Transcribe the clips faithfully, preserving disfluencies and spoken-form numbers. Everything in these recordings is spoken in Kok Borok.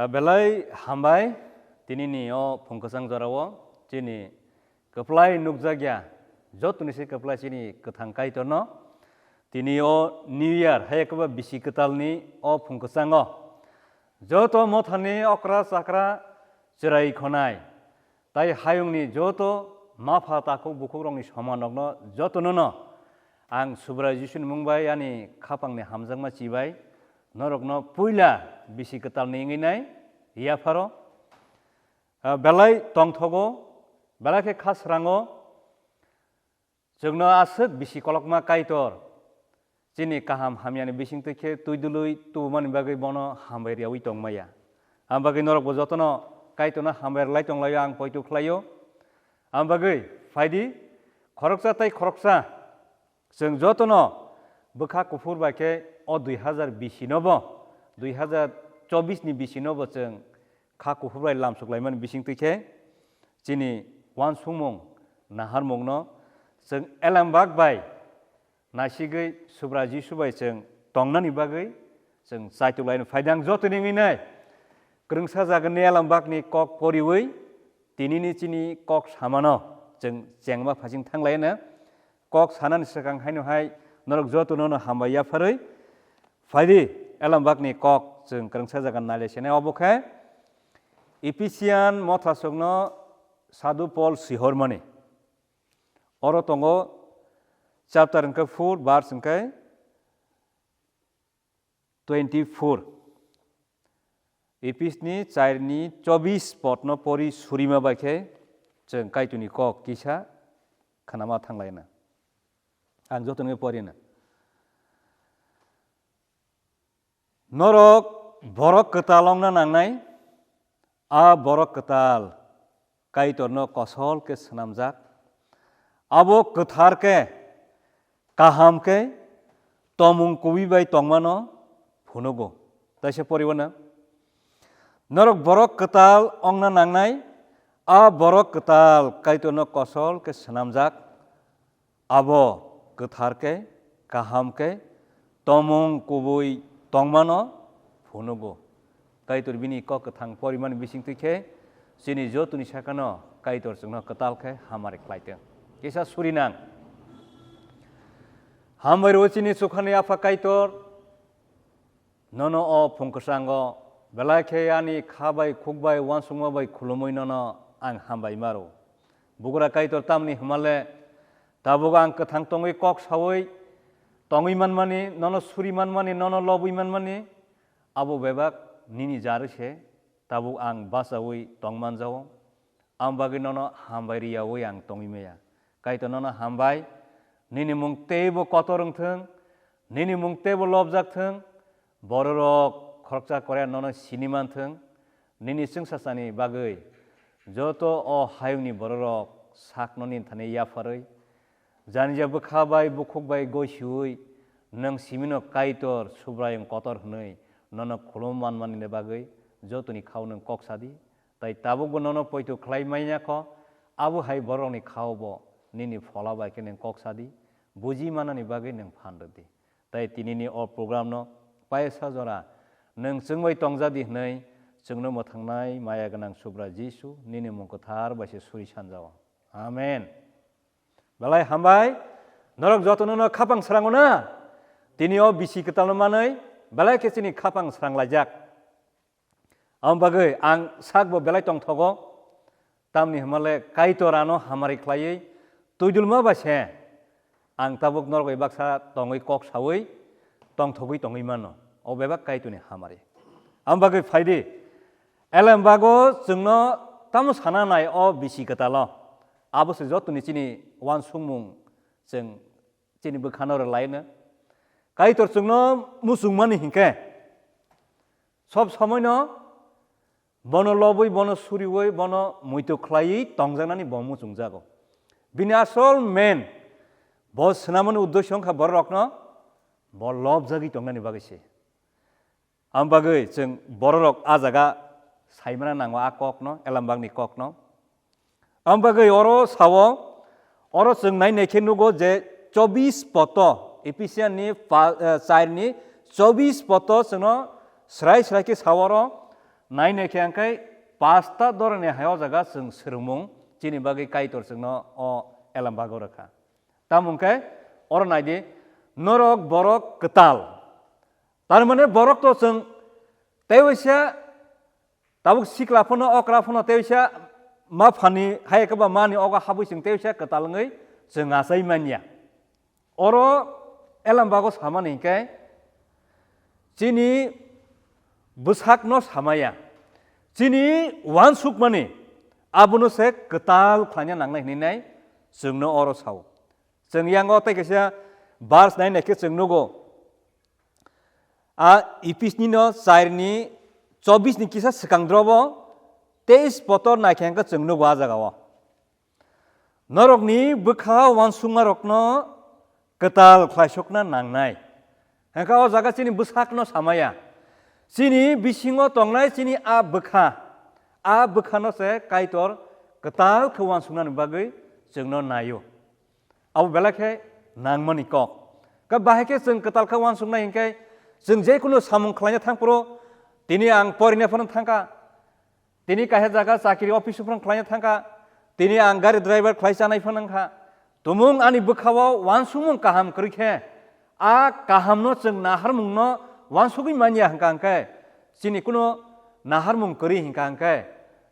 Belai hambai, tinini o phung kwchang jorao chini kwplai nukjakya, jotoni se kwplai chini kwthang Kaitorno. Tini o New Year, hai kwba bisi kwtalni o phung kwchango joto mothani okra chakra chwrai khonai, tai hayungni joto mapha takhuk bukhukrokni somanrokno jotonono ang Subrai Jisuni mung bai ani khapangni hamjakma chibai norokno puila bisi kwtalni wngwi nai yapharo. Ah, belai tongthogo, belai khe kha srango, chwngno aswk bisi kolokma Kaitor, chini kaham hamyani bisingtwi khe twi dului tubumani bagwi bono hambai riyaui tongmaya. Ang bagwi norokbo jotono Kaitorno hambai rwlai tonglaio, ang poito khlaio. Ang bagwi phaidi, khoroksa tai khoroksa, chwng jotono bwkha kuphur bai khe o dui hazar bisi nobo, dui hazar chobbish ni bisi nobo chwng kha kuphur bai lamsok laimani bisingtwi khe chini uansukmung naharmungno chwng elembak bai naisigwi Subrai Jisu bai chwng tongnani bagwi chwng chaitok laino phaidi. Ang jotoni wngwi nai kwrwngsa jaganni elembakni kok poriwi tinini chini kok samano chwng chengma phasing thanglaina. Kok sanani swkang haino hai norok jotono no hambai yapharwi phaidi, elembakni kok chwng kwrwngsa jaga nailai sinai. Obo khe Ephesian mothasokno Sadhu Paul swihormani. Oro tongo chapter hwnkhe four, verse hwnkhe twenty-four. Ephesni charni chobbish podno pori surima bai khe chwng Kaitorni kok kisa khnama thanglaina. Ang jotono porina. Norok borok kwtal wngna nangnai, a borok kwtal Kaitorno kosol khe swnamjak, abo kwthar khe, kaham khe, tomung kubui bai tongmano phunugo. Taisa poriwo na, norok borok kwtal wngna nangnai, a borok kwtal Kaitorno kosol khe swnamjak, abo kwthar khe, kaham khe, tomung kubui tongmano phunugo. Kaitor bini kok kwthang porimani bisingtwi khe chini jotoni sakano Kaitor chwngno kwtal khe hamari khlaitwng. Kisa surinang. Hambai rwo chini chukhani Apha Kaitor, nono o phung kwchango belai khe ani kha bai khuk bai uansukma bai khulumwi nono ang hambai maro. Bugra Kaitor tamni hwnmale tabuk ang kwthang tongwi kok saui tongwi manmani, nono suri manmani, nono lobwi manmani, abo bebak nini jarwi se tabuk ang bachaui tong manjao. Ang bagwi nono hambai riyaui ang tongwi maya. Kaitor nono hambai, nini mung teibo kotor wngthwng, nini mung teibo lobjak thwng, bororok khoroksa Korea nono sini manthwng, nini chwngsachani bagwi joto o hayungni bororok sakno nini thani yapharwi, janija bwkha bai bukhuk bai goisiui nwng simino Kaitor Subraiyung kotor hwnwi nono khulum manmani bagwi jotoni khao nwng kok sadi. Tai tabukbo nono poito khlai manya kho, abo hai borokni khao bo nini phola bai khe nwng kok sadi, buji manani bagwi nwng phan rwdi. Tai tinini o program no paisa jora nwng chwngbai tongjadi hwnwi chwngno mwthangnai maya gwnang Subra Jisu nini mung kwthar bai se suri sanjao. Amen. Belai hambai, norok jotono no khapang srango na, tini o bisi kwtalno manwi belai khe chini khapang srang laijak. Ang bagwi ang sakbo belai tongthogo, tamni hwnmale Kaitor ano hamari khlaiwi twidulma bai se ang tabuk norok bai baksa tongwi kok saui tongthogwi tongwi mano, o bebak Kaitorni hamari. Ang bagwi phaidi, elem bago chwngno tamo sana nai o bisi kwtalo, abo se jotoni chini uansukmung chwng chini bwkhano rwlaino. Kaitor chwngno muchungmani hinkhe, sob somoino bono lobwi, bono suriwi, bono muitu khlaiwi tongjaknani bo muchungjago. Bini asol main bo swnamani uddesyo wngkha bororokno bo lobjagwi tongnani bagwi se. Ang bagwi chwng bororok a jaga saimana nango a kokno, elambakni kokno. Ang bagwi oro sao, oro chwng nai nai khe nugo je chobbish poto, Ephesian ni pa-, eh, char ni chobbish poto chwngno srai srai khe sao oro, Nai nai khe ang khe pasta dorani hai o jaga chwng swrwngmung chini bagwi Kaitor chwngno o elam bago rwkha. Tamo hwnkhe oro nai di, norok borok kwtal. Tar mane borok to chwng tei waisa tabuk sikla phano okra phano tei waisa ma phani hai khe ba mani ogo habwi chwng tei waisa kwtal wngwi chwng achai manya. Oro elam bago samani hwnkhe chini bwsakno samaya, chini uansukmani abono se kwtal khlaina nangnai hwnwi nai chwngno oro sao. Chwng yango tei kaisa verse nai nai khe chwng nugo. A Ephes ni no char ni chobbish ni kisa swkang drobo teis potor nai khe hwnkhe chwng nugo a jaga o. Norokni bwkha uansukmarokno kwtal khlaisokna nangnai. Hwnkhe o jaga chini bwsakno samaya. Chini bisingo tongnai chini a bwkha, a bwkhano se Kaitor kwtal khe uansuknani bagwi chwngno naio. Abo belai khe nangmani kok. Khe bahai khe chwng kwtal khe uansuknai hinkhe chwng jekunu samung khlaina thangphuru, tini ang porina phano thangkha, tini kaisa jaga chakri office o phano khlaina thangkha, tini ang gari driver khlai chanai phano wngkha. Tumung ani bwkhao uansukmung kaham kwrwi khe, a kahamno chwng naharmungno uansugwi manya hwnkha hwnkhe, chini kuno naharmung kwrwi hwnkha hwnkhe,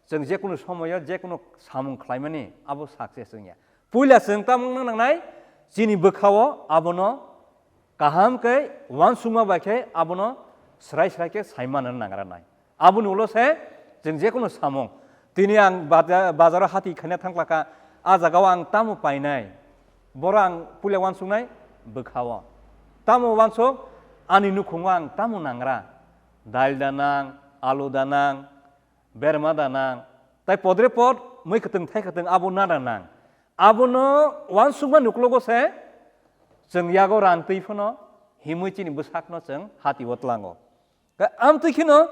chwng jekunu somoyo jekunu samung khlaimani abo success wngya. Puila chwng tamo wngna nangnai, chini bwkhao abono kaham khe uansukma bai khe abono srai srai khe saimano nangra nai. Aboni ulo se chwng jekunu samung. Tini ang baja-, bazaro hati khaina thangkhlakha, a jagao ang tamo painai? Boro ang puila uansuknai bwkhao. Tamo uansuk, ani nukhungo ang tamo nangra? Dal da nang, alu da nang, berma da nang, tai podre pod mui kwtwng thai kwtwng abo nada nang. Abono uansukmani uklogo se chwng yago rang twi phano himwi chini bwsakno chwng hati o tlango. Khe amtwi kheno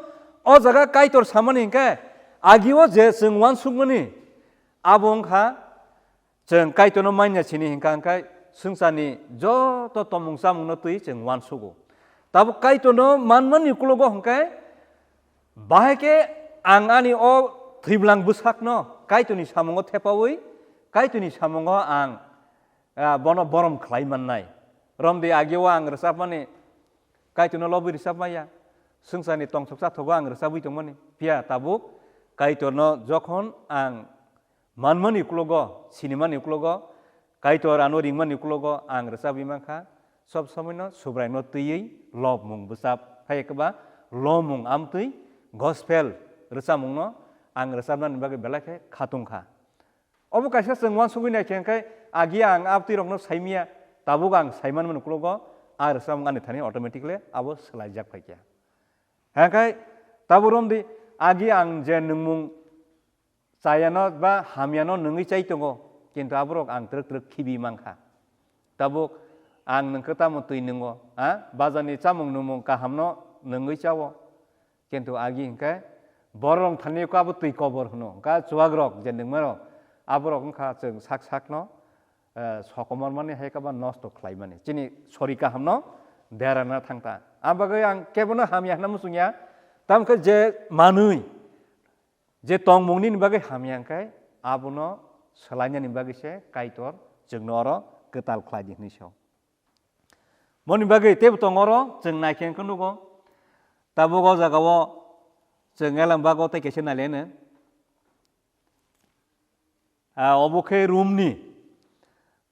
o jaga Kaitor samani hinkhe agio je chwng uansukmani abo wngkha Chwng Kaitorno manya sini hwnkha hwnkhe swngcharni joto tomung chamungno twi chwng uansugo. Tabuk Kaitorno manmani uklogo hwnkhe bahai khe ang ani o thwibwlang bwsakno Kaitorni samungo thepaui Kaitorni samungo ang, ah, bono borom khlai mannai. Romdi ageo ang rwchapmani Kaitorno lobwi rwchapmaya. Swngcharni tongsok chathogo ang rwchabwi tongmani. Phiya tabuk Kaitorno jokhon ang manmani uklogo, sinimani uklogo, Kaitor ano ringmani uklogo ang rwchabwi mankha, sob somoino Subraino twiwi lobmung bwchap, hai khe ba lomung amtwi gospel rwchapmungno ang rwchapnani bagwi belai khe khatungkha. Obo kaisa chwng uansugwi naikhe hwnkhe agi ang amtwirokno saimanya, tabuk ang saimanmani uklogo a rwchapmung ani thani automatically abo swlaijak phaikha. Hwnkhe tabuk romdi agi ang je nwngmung chayano ba hamyano nwngwi chai tongo, kintu aborok ang twrwk twrwk khibi mankha. Tabuk ang nwngkhe tamo twi nwngo, ha? Bazarni chamung nwngmung kahamno nwngwi chao, kintu agi hwnkhe borok thani khe abo twi kobor hwno, hwnkhe chuwakrok je nwngmarok, aborok wngkha chwng sak sakno, eh, sokomormani hai khe ba nosto khlaimani, chini sori kahamno derana thangta. Abagwi ang kebono hamya hwnna muchungya, tamokhe je manwi, je tongmung nini bagwi hamya hwnkhe abono swlainani bagwi se Kaitor chwngno oro kwtal khlai di hwnwi sao. Moni bagwi teibo tongo oro chwng naikhe hwnkhe nugo. Tabuk o jagao chwng elam bago tei kaisa nailaino. Ah, obo khe Romni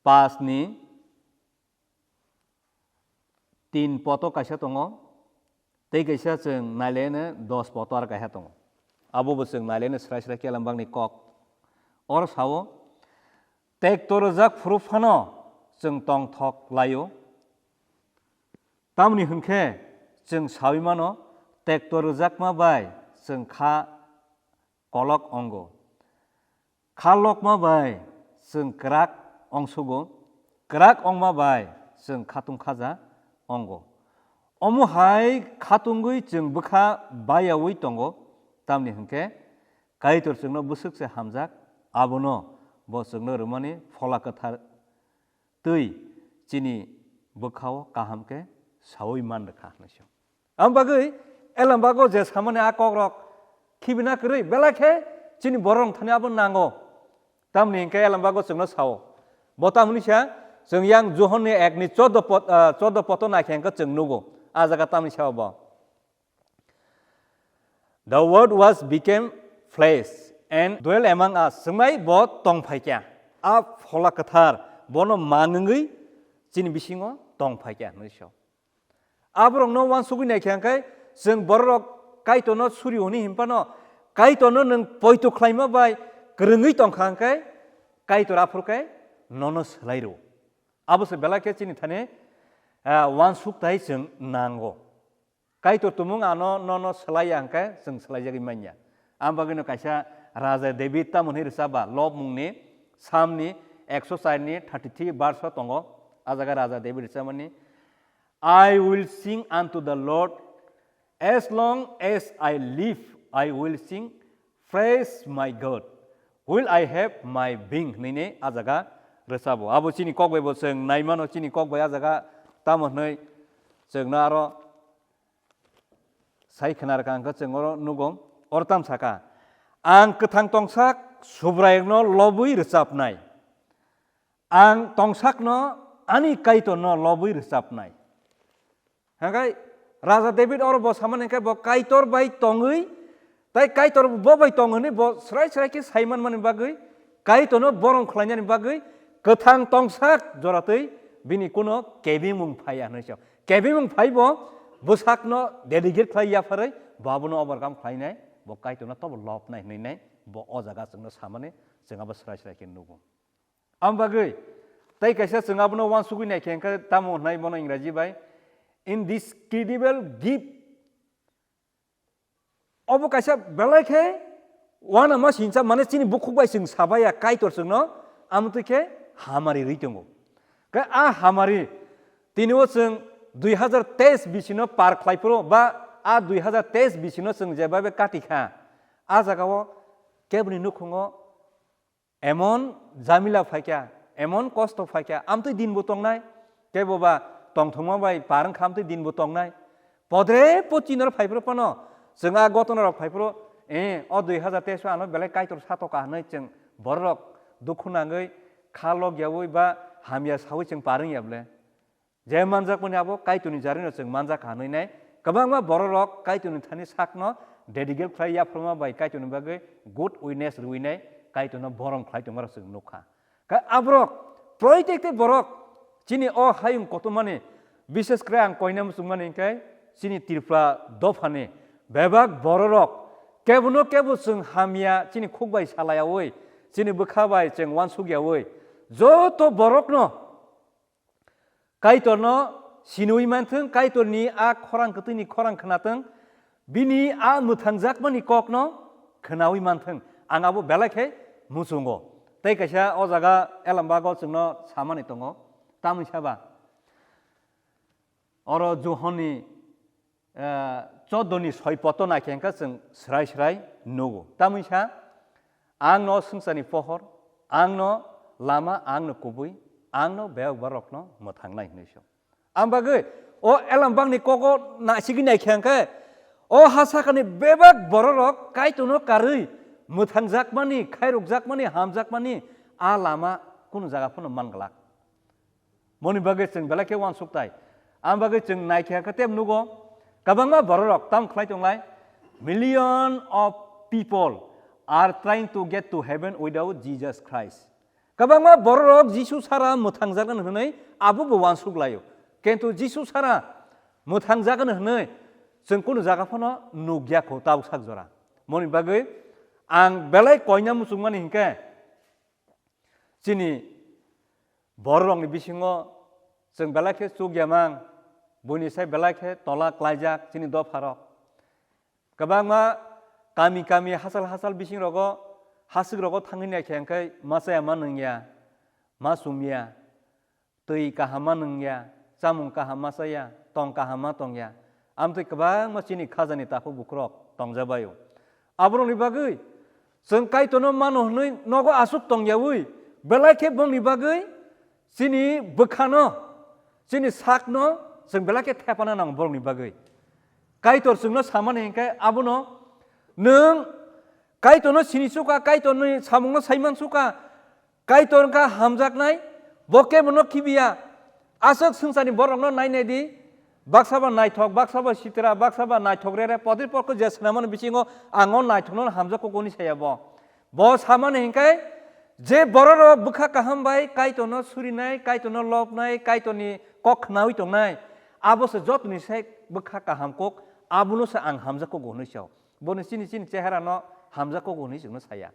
paanch ni tin poto kaisa tongo, tei kaisa chwng nailaino dos poto aro kaisa tongo. Abo bo chwng nailaino srai srai kelam bakni kok. Oro sao, tekto rwjak phuru phano chwng tongthok laio. Tamoni hwnkhe chwng saui mano, tekto rwjakma bai chwng kha kolok ongo. Kha lokma bai chwng kwrak ongsugo, kwrak ongma bai chwng khatung khaja ongo. Omo hai khatungwi chwng bwkha bayaui tongo, tamni hwnkhe Kaitor chwngno bwswk se hamjak, abono bo chwngno rwmani Phola Kwthar twi chini bwkhao kaham khe saui man rwkha hwnwi se. Ang bagwi elam bago je samani a kokrok Khibina kwrwi, belai khe chini borok rok thani abo nango. Tamni hwnkhe Elambago chwngno sao. Bo tamni sa, chwng yang Johonni ekni chordo pot-, ah, chordo poto naikhe hwnkhe chwng nugo. A jaga tamni sao bo. "The word was became flesh and dwelt among us." Swngbai bo tong phaikha. A phola kwthar bono manwngwi chini bisingo tong phaikha hwnwi sao. Aborokno uansugwi naikha hwnkhe chwng bororok Kaitorno suri hwnwi hinphano Kaitorno nwng poito khlaima bai kwrwngwi tongkha hwnkhe Kaitor aphuru khe nono swlai rwo. Abo se belai khe chini thani, ah, uansuk tai chwng nango. Kaitor tumung ano nono swlaiya hwnkhe chwng swlaijagwi manya. Ang bagwino kaisa Raja David tamo hwnwi rwchapba, Lobmungni Psalmni ekso charni thirty three verse o tongo. A jaga Raja David rwchapmani, "I will sing unto the Lord, as long as I live, I will sing, praise my God, while I have my being," hwnwi a jaga rwchabo. Abo chini kok bai bo chwng naimano, chini kok bai a jaga tamo hwnwi chwngno aro sai khna rwkha hwnkhe chwng oro nugo, oro tamo saka, "Ang kwthang tongsak Subraiyungno lobwi rwchapnai, ang tongsakno ani Kaitorno lobwi rwchapnai." Hwnkhe Raja David oro bo samani hwnkhe bo Kaitor bai tongwi, tai Kaitor bo bai tong hwnwi bo srai srai khe sai manmani bagwi, Kaitorno borom khlainani bagwi kwthang tongsak joratwi bini kuno kebengmung phaiya hwnwi sao. Kebengmung phai bo bwsakno dedicate khlai yapharwi bo abono overcome khlainai, bo Kaitorno tobo lobnai hwnwi nai bo o jaga chwngno samani chwng abo srai srai khe nugo. Ang bagwi tei kaisa chwng abono uansugwi naikhe hwnkhe tamo hwnai bono Ingraji bai, "Indescribable gift." Obo kaisa belai khe uanama sinsa, mane chini bukhuk bai chwng sabaiya Kaitor chwngno, amo twi khe hamari rwi tongo. Khe a hamari tini o chwng dui hazar teis bisino par khlai phuru ba a dui hazar teis bisino chwng jeba be kati kha, a jaga o keboni nukhungo emon jamila phaikha, emon kosto phaikha, amtwi dinbo tongnai, tei boba tongthokma bai par wngkha amtwi dinbo tongnai. Podre pochinor phaiphuru phano, chwng a gotona rok phaiphuru, eh, o dui hazar teis o ano belai Kaitor sato ka hwnwi chwng bororok dukhu nangwi, kha lok yaui ba hamya saui chwng par wngya bwle. Je manjakmani abo Kaitorni jarino chwng manjak kha hwnwi nai. Kwbangma bororok Kaitorni thani sakno dedicate khlai yapharma bai Kaitorni bagwi good witness rwinai, Kaitorno borom khlai tongmarok chwng nukha. Khe aborok proitekte borok chini o hayung kotormani, bishes kre ang koina muchungmani hwnkhe chini Tripura dophani bebak bororok kebono kebo chwng hamya chini khuk bai salayaui, chini bwkha bai chwng uansukyaui joto borokno Kaitorno sinui manthwng, Kaitorni a khorang kwtwini khorang khnathwng, bini a mwthangjakmani kokno khnaui manthwng. Ang abo belai khe muchungo. Tei kaisa o jaga Elambago chwngno samani tongo. Tamni saba? Oro Johonni eh, choddo ni soi poto naikhe hwnkhe chwng srai srai nugo. Tamni sa, "Ang no swngcharni pohor, ang no lama, ang no kubui, ang no bebak borokno mwthangnai," hwnwi sa. Ang bagwi o Elambakni kogo nasigwi naikhe hwnkhe, o ha sakani bebak bororok Kaitorno karwi mwthangjakmani, khairokjakmani, hamjakmani a lama kunu jaga phano man glak. Moni bagwi chwng belai khe uansuk tai. Ang bagwi chwng naikhe khe tei nugo, kwbangma bororok tam khlai tonglai. Million of people are trying to get to heaven without Jesus Christ. Kwbangma bororok Jisu sara mwthangjaknani hwnwi abo bo uansuk laio. Kintu Jisu sara mwthangjaknani hwnwi chwng kunu jaga phano nukya kho tabuk sak jora. Moni bagwi ang belai koina muchungmani hinkhe, chini bororokni bisingo chwng belai khe chukya mang, buini sai belai khe tola klaijak chini dopharok. Kwbangma kami kami, hachal hachal bisingrogo, hasukrogo thangwi naikhe hwnkhe ma chaya ma nungya, ma sumya, twi kaham ma nungya, chamung kaham ma chaya, tong kaham ma tongya. Amtwi kwbangma chini khajani takhuk bukhurok tongjabaio. Aborokni bagwi chwng Kaitorno mano hwnwi nogo aswk tongyaui, belai khe bongni bagwi chini bwkhano, chini sakno chwng belai khe thepana nango borokni bagwi. Kaitor chwngno samani hinkhe abono Nwng Kaitorno sini suka, Kaitorni samungno saiman suka, Kaitor wngkha hamjaknai, bo kebono khibiya. Aswk swngcharni borokno nainai di, baksa ba naithok, baksa ba sitra, baksa ba naithok rere, podir porko je swnamani bisingo ang o naithokno hamjak kok hwnwi saya bo. Bo samani hinkhe je bororok bwkha kaham bai Kaitorno surinai, Kaitorno lobnai, Kaitorni kok khnaui tongnai, abo se jotoni se bwkha kaham kok, abono se ang hamjak kok hwnwi sao. Boni chini, chini cheharano hamjak kok hwnwi chwngno saya.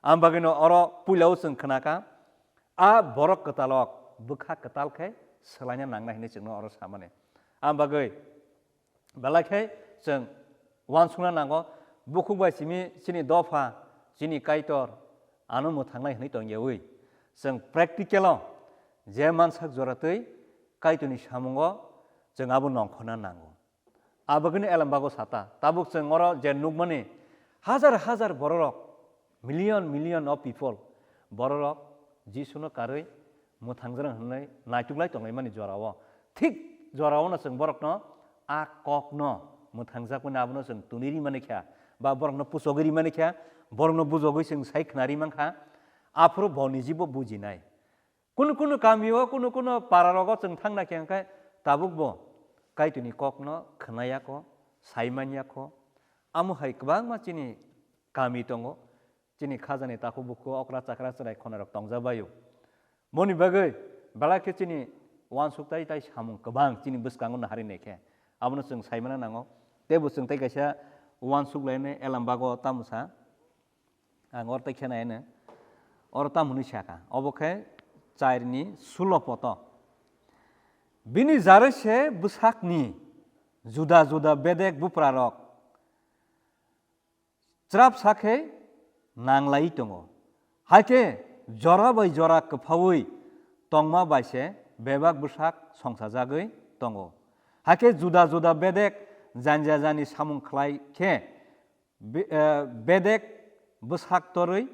Ang bagwino oro puilao chwng khnakha, a borok kwtalok bwkha kwtal khe swlaina nangnai hwnwi chwngno oro samani. Ang bagwi belai khe chwng uansukna nango, bukhuk bai simi chini dopha, chini Kaitor ano mwthangnai hwnwi tongyawi. Chwng practical-o je mansak jora twi Kaitorni samungo chwng abo nongkhorna nango. Abagwino Elambago sata, tabuk chwng oro je nukmani hajar hajar bororok, million million of people, bororok Jisuno karwi mwthangjwrang hwnwi naituklai tonglaimani jorao, thik joraono chwng borokno a kokno mwthangjakmani abono chwng tuni rimani kha, ba borokno puchogwi rimani kha, borokno bujogwi chwng sai khna rimankha, aphuru bo nijibo bujinai. Kunu kunu kamio, kunu kunu pararogo chwng thangna khe hwnkhe tabukbo Kaitorni kokno khwnaya kho, sai manya kho. Amo hai kwbangma chini kami tongo, chini khajani takhuk bukhuk okra chakra chwrai khonarok tongjabaio. Moni bagwi belai khe chini uansuk tai tai samung kwbang chini bwskango naharwi naikhe. Abono chwng saimana nango. Teibo chwng tei kaisa uansuk lainai Elambago tamo sa. Ang oro tei khe nai hwno, oro tamo hwnwi saka, obo khe chairni sulo poto. Bini jarwi se bwsakni juda juda bedek buprarok chwrapsa khe nanglaiwi tongo. Hai khe jora bai jora kwphaui tongma bai se bebak bwsak songsajagwi tongo. Hai khe juda juda bedek janja jani samung khlai khe be-, eh, bedek bwsak torwi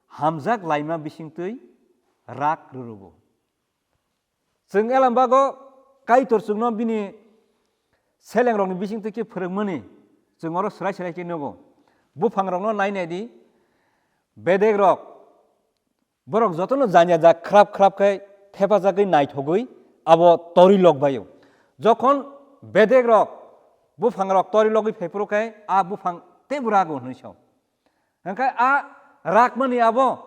hamjak laima bisingtwi rak rwrwgo. Chwng Elambago Kaitor chwngno bini selengrokni bisingtwi khe phwrwngmani chwng oro swrai swrai khe nugo. Buphangrokno nai nai di, bedekrok Borok jotono janya jak khrap khrap khe thepajagwi naithogwi abo torwi lok baio. Jokhon bedekrok buphangrok torwi logwi phai phuru khe a buphang teibo rago hwnwi sao. Hwnkhe a rakmani abo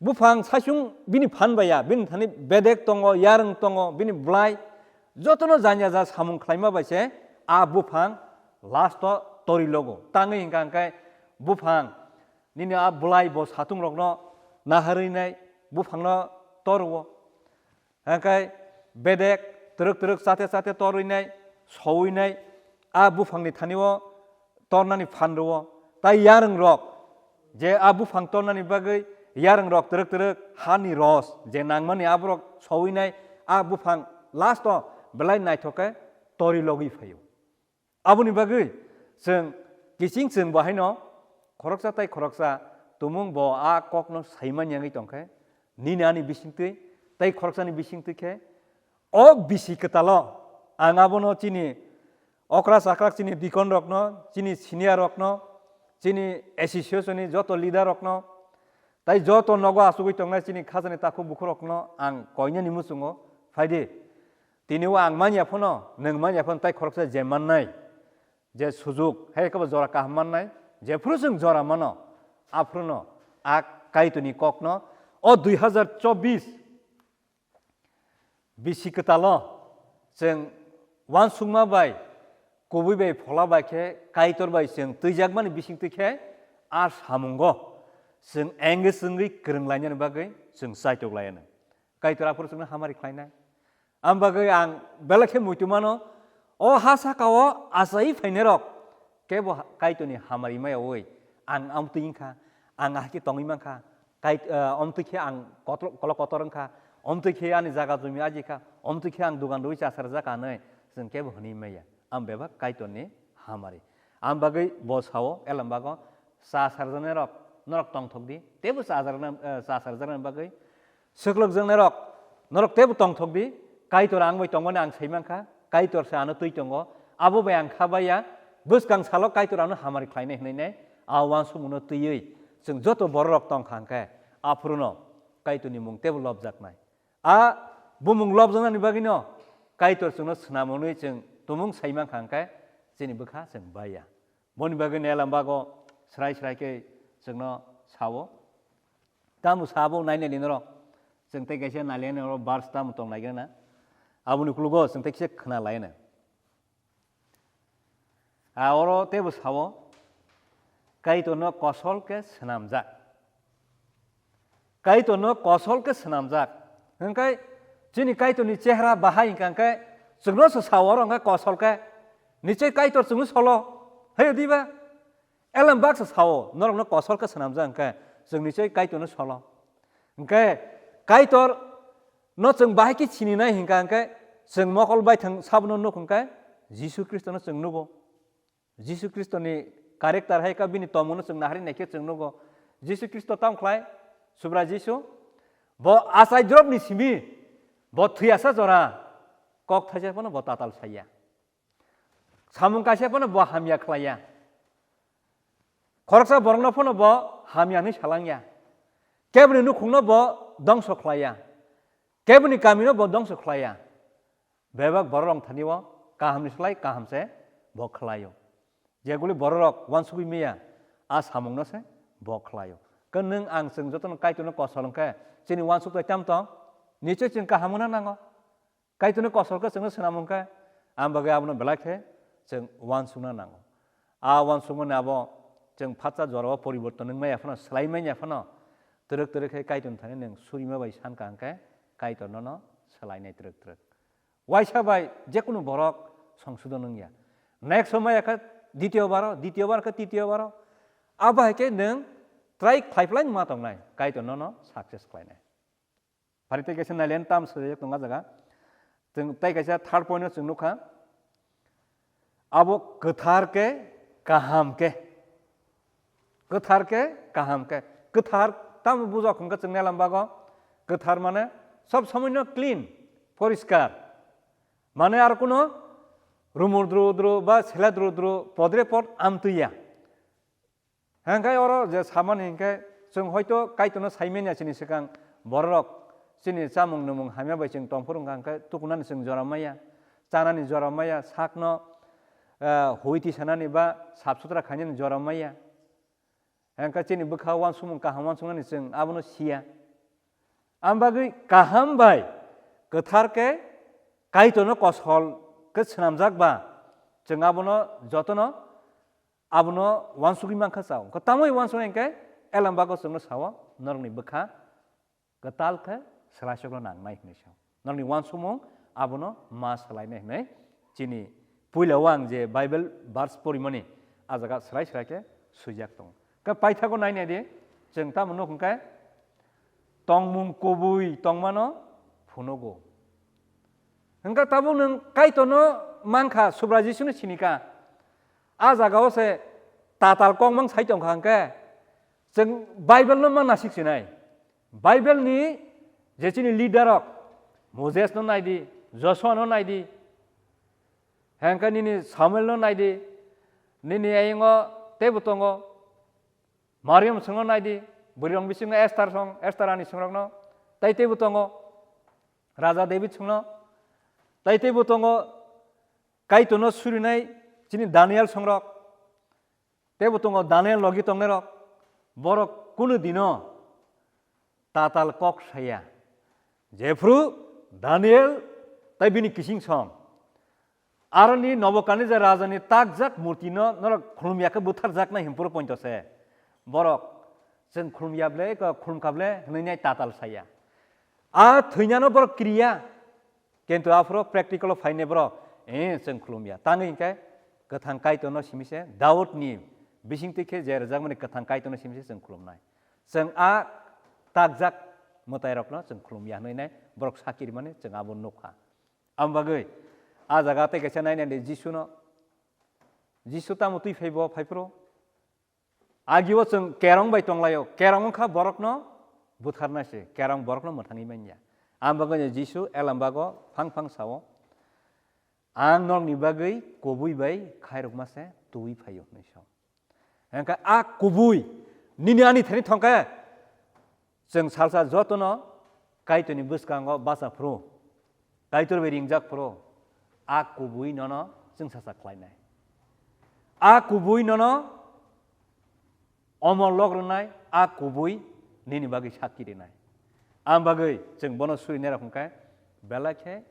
buphang saichung bini phan baiya, bini thani bedek tongo, yarwng tongo, bini bwlai jotono janya jak samung khlaima bai se a buphang last o torwi logo. Tangwi hwnkha hwnkhe buphang Nini a bwlai bo satung rokno naharwi nai buphangno tor o. Hwnkhe bedek twrwk twrwk chate chate torwi nai, sowi nai a buphangni thani o tornani phan rw o. Tai yarwng rok je a buphang tornani bagwi yarwng rok twrwk twrwk hani ros je nangmani aborok sowi nai a buphang last o belai naithok khe torwi logwi phaio. Aboni bagwi chwng kiching chwng bo haino khoroksa tai khoroksa tumung bo a kokno saimanya wngwi tongkhe, nini ani bisingtwi tai khoroksani bisingtwi khe o bisi kwtalo ang abono chini okra chakrak chini deacon rokno, chini senior rokno, chini association ni joto leader rokno, tai joto nogo achugwi tongnai chini khajani takhuk bukhuk rokno ang koinani muchungo phaidi. Tini o ang manya phano, nwng manya phano tai khoroksa je mannai, je sujuk, hai khe bo jora kaham mannai, jephuru chwng jora mano, aphuru no a Kaitorni kokno o dui hazar chobbish bisi kwtalo chwng uansukma bai, kubui bai, phola bai khe Kaitor bai chwng twijakmani bisingtwi khe a samungo chwng engage wngwi kwrwng lainani bagwi chwng chaitok laianw. Kaitor aphuru chwngno hamari khlainai. Am bagwi ang belai khe muitu mano, o ha saka-o achai phainairok kebo ha-, Kaitorni hamari maya oi. Ang amtwi wngkha, ang ahai khe tongwi mankha, Kait-, eh, amtwi khe ang kotor-, kolok kotor wngkha, amtwi khe ani jaga jumi ajikha, amtwi khe ang dugan rwi chasarjak anwi, chwng kebo hwnwi maya. Ang bebak Kaitorni hamari. Ang bagwi bo sao, Elambago, cha sarjaknairok, norok tongthok di, teibo cha sarjakna-, eh, cha sarjaknani bagwi, swklwkjaknairok, norok teibo tongthok di, Kaitor ang bai tongmani ang sai mankha, Kaitor se ano twi tongo, abo bai ang kha baiya, Bwskang salo Kaitor ano hamari khlainai hwnwi nai, a uansukmungno twiwi chwng joto bororok tong kha hwnkhe, aphuruno Kaitorni mung teibo lobjaknai. A bumung lobjaknani bagwino Kaitor chwngno swnam hwnwi chwng tumung sai mankha hwnkhe, chini bwkha chwng baiya. Boni bagwi Nelam bago srai srai khe chwngno sao. Tamo sabo nainani norok. Chwng tei kaisa naliani oro verse tamo tong naigrana. Aboni ukologo chwng tei kisa khna laina. A oro teibo sao, Kaitorno kosol khe swnamjak. Kaitorno kosol khe swnamjak. Hwnkhe chini Kaitorni chehra bahai hwnkha hwnkhe chwngno se sao oro hwnkhe kosol khe. Nichoi Kaitor chwngno solo. Hai diba? Elem baksa sao, norokno kosol khe swnamjak hwnkhe chwng nichoi Kaitorno solo. Hwnkhe Kaitor no chwng bahai khe sininai hwnkha hwnkhe chwng mokol baithang sabono nuk hwnkhe Jisu Khristono chwng nugo. Jisu Khristoni character hai kha bini tongmungno chwng nahari naikhe chwng nugo. Jisu Khristo tamo khlai? Subrai Jisu. Bo achai drop ni simi, bo thwiyasa jora, kok thaisa phano bo tatal saiya. Samung kaisa phano bo hamya khlaiya. Khoroksa borokno phano bo hamya hwnwi salangya. Keboni nukhungno bo dongso khlaiya. Keboni kamino bo dongso khlaiya. Bebak borok rong thani o kaham ni slai kaham se bo khlai o. Jeguli borok rok uansugui maya, a samung no se bo khlai o. Khe nwng ang chwng joto no Kaitor no kosol hwnkhe chini uansuk tai tam tong? Nichoi chwng kaham wngna nango. Kaitor no kosol khe chwng no swnam hwnkhe, ang bagwi abo no belai khe chwng uansuk na nango. A uansuk mani abo chwng phatsa jora o poriborton wng maya phano, slai manya phano, twrwk twrwk khe Kaitor thani nwng surima bai san ka hwnkhe Kaitor no no swlai nai twrwk twrwk. Waisa bai jekunu borok songsodon wngya. Next somoi khe ditio baro, ditio bar khe titio baro. Abo hai khe nwng try khlai phlai ma tongnai, Kaitor nono success khlainai. Phari tei kaisa nailen tam swrwk tongo jaga. Chwng tei kaisa third point no chwng nukha. Abo kwthar khe kaham khe. Kwthar khe kaham khe. Kwthar tamo bujak hwnkhe chwng nailam bago. Kwthar mane sob somoi no clean, poriskar. Mane ar kuno rumur dru dru ba sela dru dru podre pod amtwiya. Hwnkhe oro je samani hwnkhe chwng hoito Kaitorno saimanya chini swkang bororok chini chamung nwmung hamya bai chwng tongphuru wngkha hwnkhe tukunani chwng jora maya, chanani jora maya, sakno, eh, hui tisanani ba sap sutra khainani jora maya. Hwnkhe chini bwkha uansukmung kaham uansuknani chwng abono siya. Ang bagwi kaham bai kwthar khe Kaitorno kosol khe swnamjak ba chwng abono jotono abono uansugwi mankha chao. Hwnkhe tamoi uansuknai hwnkhe Elam bago chwngno sao norokni bwkha kwtal khe swlaisokno nangnai hwnwi sao. Norokni uansukmung abono ma swlainai hwnwi chini puila o ang je Bible verse porimani a jaga swlai swlai khe swijak tongo. Khe paithago nainai di, chwng tamo nuk hwnkhe tongmung kubui tongmano phunugo. Hwnkhe tabuk nwng Kaitorno mankha, Subrai Jisuno sinikha. A jagao se tatal kokmang sai tongkha hwnkhe, chwng Bible no ma nasik sinai. Bible ni je chini leader rok, Moses no naidi, Joshua no naidi, hwnkhe nini Samuel no naidi, nini ayingo teibo tongo, Mariam songno naidi, bwrwi rong bisingo Esther song, Esther ani songrokno, tai teibo tongo, Raja David songno, tai teibo tongo, Kaitorno surinai chini Daniel songrok, teibo tongo Daniel logi tongnairok, borok kunu dino tatal kok saya. Jephru Daniel tai bini kising song. Aroni Nobokadnejar rajani takjak murtino norok khulumya khe butharjaknai hwnphuru pointo se. Borok chwng khulumya ble, khulumkha ble hwnwi nai tatal saya. A thwinano borok kiriya. Kintu aphuru practical o phainai borok, eh, chwng khulumya. Tangwi hinkhe kwthang Kaitorno simi se, Daudni bisingtwi khe je rwjakmani kwthang Kaitorno simi se chwng khulumnai. Chwng a takjak mwtairokno chwng khulumya hwnwi nai borok sakirmani chwng abo nukha. Ang bagwi a jaga tei kaisa nainani Jisuno, Jisu tamo twi phaibo phaiphuru? Agio chwng kerong bai tonglaio, kerong wngkha borokno butharnai se, kerong borokno mwthangwi manya. Ang bagwi Jisu elam bago phang phang sao, "Ang norokni bagwi kubui bai khairokma se twi phaio hinwi sa. Hwnkhe a kubui nini ani thani thangkhe chwng salsa jotono Kaitorni bwskango bacha phuru, Kaitor bai ringjak phuru, a kubui nono chwng sasa khlainai. A kubui nono omor lok rwnai, a kubui nini bagwi sakki rwnai. Ang bagwi chwng bono suri nairok hwnkhe belai khe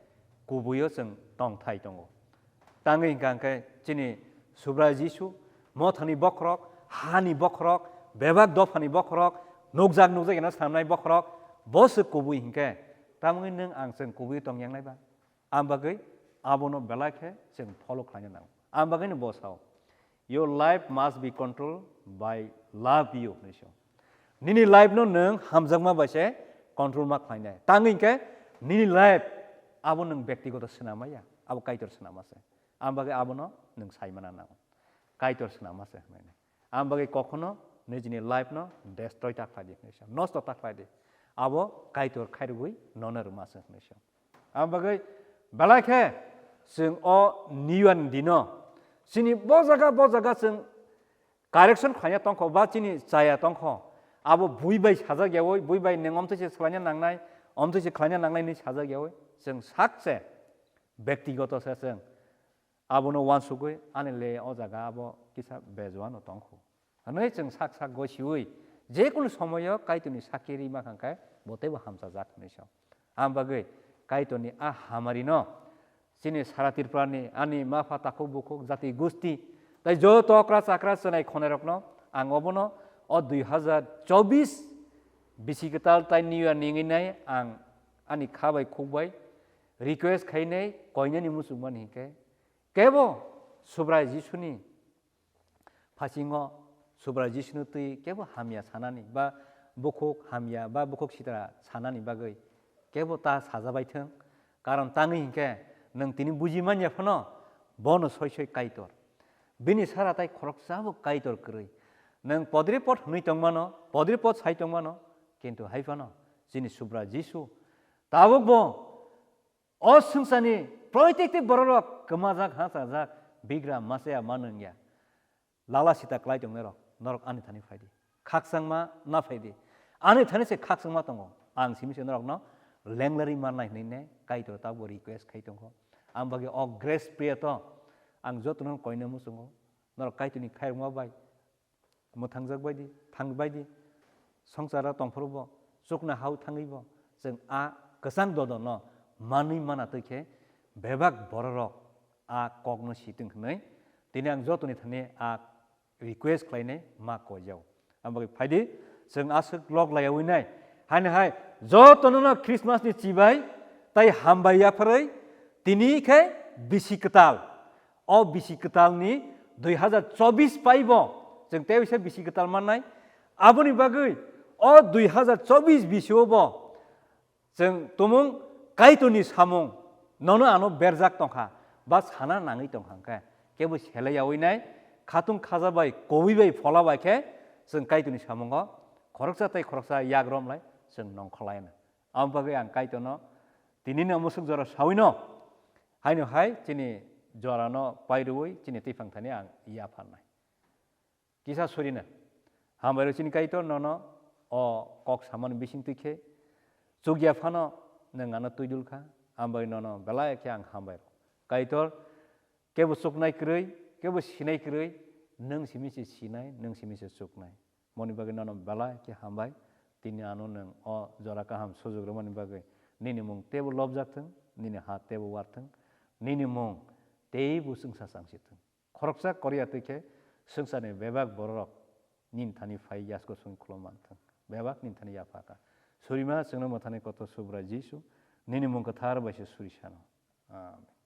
kubuio chwng tongthai tongo. Tangwi hwnkha hwnkhe chini Subrai Jisu, mothani bokhorok, hani bokhorok, bebak dophani bokhorok, nukjak nukjak eno snamnai bokhorok, bo se kubui hwnkhe, tamoni nwng ang chwng kubui tongyangnai ba? Ang bagwi abono belai khe chwng follow khlaina nango. Ang bagwino bo sao, "Your life must be controlled by love you," hinwi sao. Nini life no nwng hamjakma bai se control ma khlainai. Tangwi hwnkhe nini life abo nwng bektigoto swnam maya, abo Kaitor swnam ma se. Ang bagwi abono nwng saimana nango. Kaitor swnam ma se hinwi. Ang bagwi kokhono nijini life no destroy ta khlai di hinwi sao. Nosto ta khlai di. Abo Kaitor khairogwi nono rwma se hinwi sao. Ang bagwi belai khe chwng o New Year ni dino chini bo jaga bo jaga chwng correction khlaina tongkho ba chini chaya tongkho. Abo bui bai sajak yawi, bui bai nwng omtwi se swlaina nangnai, omtwi se khlaina nangnai hinwi sajak yawi. Chwng sak se bektigoto se chwng abono uansugwi ani le o jaga abo kisa bejuano tongkho. Hwnwi chwng sak sak gosiwi je kunu somoyo Kaitorni sakki rima kha khe bo teibo hamchajak hinwi sao. Ang bagwi Kaitorni a hamarino chini sara Tripurani ani ma pha takhuk bukhuk jati gusti tai joto okra chakra chwnai khonairokno ang obono o dui hazar chobis bisi kwtal tai New Year ni wngwi nai ang ani kha bai khuk bai request khainai koinani muchungmani hinkhe kebo Subrai Jisuni phasingo Subrai Jisuni twi kebo hamya sanani ba bukhuk hamya ba bukhuk sitra sanani bagwi kebo ta sajabai thwng. Karon tangwi hinkhe nwng tini buji manya phano bono soi soi Kaitor. Bini sara tai khoroksa bo Kaitor kwrwi. Nwng podri pod hwnwi tongmano, podri pod sai tongmano, kintu hai phano chini Subrai Jisu tabuk bo o swngcharni proitekti bororok kwmajak, hachajak, bigra, machaya, manwngya, lala sita klai tongnairok, norok ani thani phai di. Khakchangma na phai di. Ani thani se khakchangma tongo. Ang simi se norokno lenglari mannai hwnwi ne Kaitor tabuk request khai tongkho. Ang bagwi o Grace Prayer to ang jotono koina muchungo. Norok Kaitorni khairokma bai mwthangjak bai di, thang bai di, songsaro tongphuru bo, chukna hau thangwi bo, chwng a kwchang dodono manwi mana twi khe bebak bororok a kokno si tong hwnwi tini ang jotoni thani a request khlainai ma koijao. Ang bagwi phai di, chwng aswk lok laiyawi nai. Haino hai jotono no Christmas ni chibai tai hambai yapharwi tini khe bisi kwtal. O bisi kwtalni dui hazar chobis paibo chwng tei waisa bisi kwtal mannai. Aboni bagwi o dui hazar chobis bisio bo chwng tumung Kaitorni samung nono ano berjak tongkha ba sana nangwi tongkha hwnkhe kebo selai yaui nai, khatung khaja bai, kobui bai, phola bai khe chwng Kaitorni samungo khoroksa tei khoroksa yak romlai chwng nongkhorlaina. Aboni bagwi ang Kaitorno tinini musuk jora sawino, haino hai chini jorano pairwui chini twiphang thani ang yapharnai. Kisa surina. Hambai rw chini Kaitor nono o kok samani bising twi khe chukya phano nwng ano twidul kha, hambai nono belai khe ang hambai rw. Kaitor kebo chuknai kwrwi, kebo sinai kwrwi, nwng simi se sinai, nwng simi se chuknai. Moni bagwi nono belai khe hambai. Tini ano nwng o jora kaham sujuk rwmani bagwi nini mung teibo lobjak thung, nini ha teibo war thung, nini mung teibo chwngsa changsi thung. Khoroksa Korea twi khe swngcharni bebak bororok nini thani phai yasko song khulum man thung, bebak nini thani yapha kha. Surima chwngno mwthani kotor Subrai Jisu, nini mung kwthar bai se suri sano. Amen.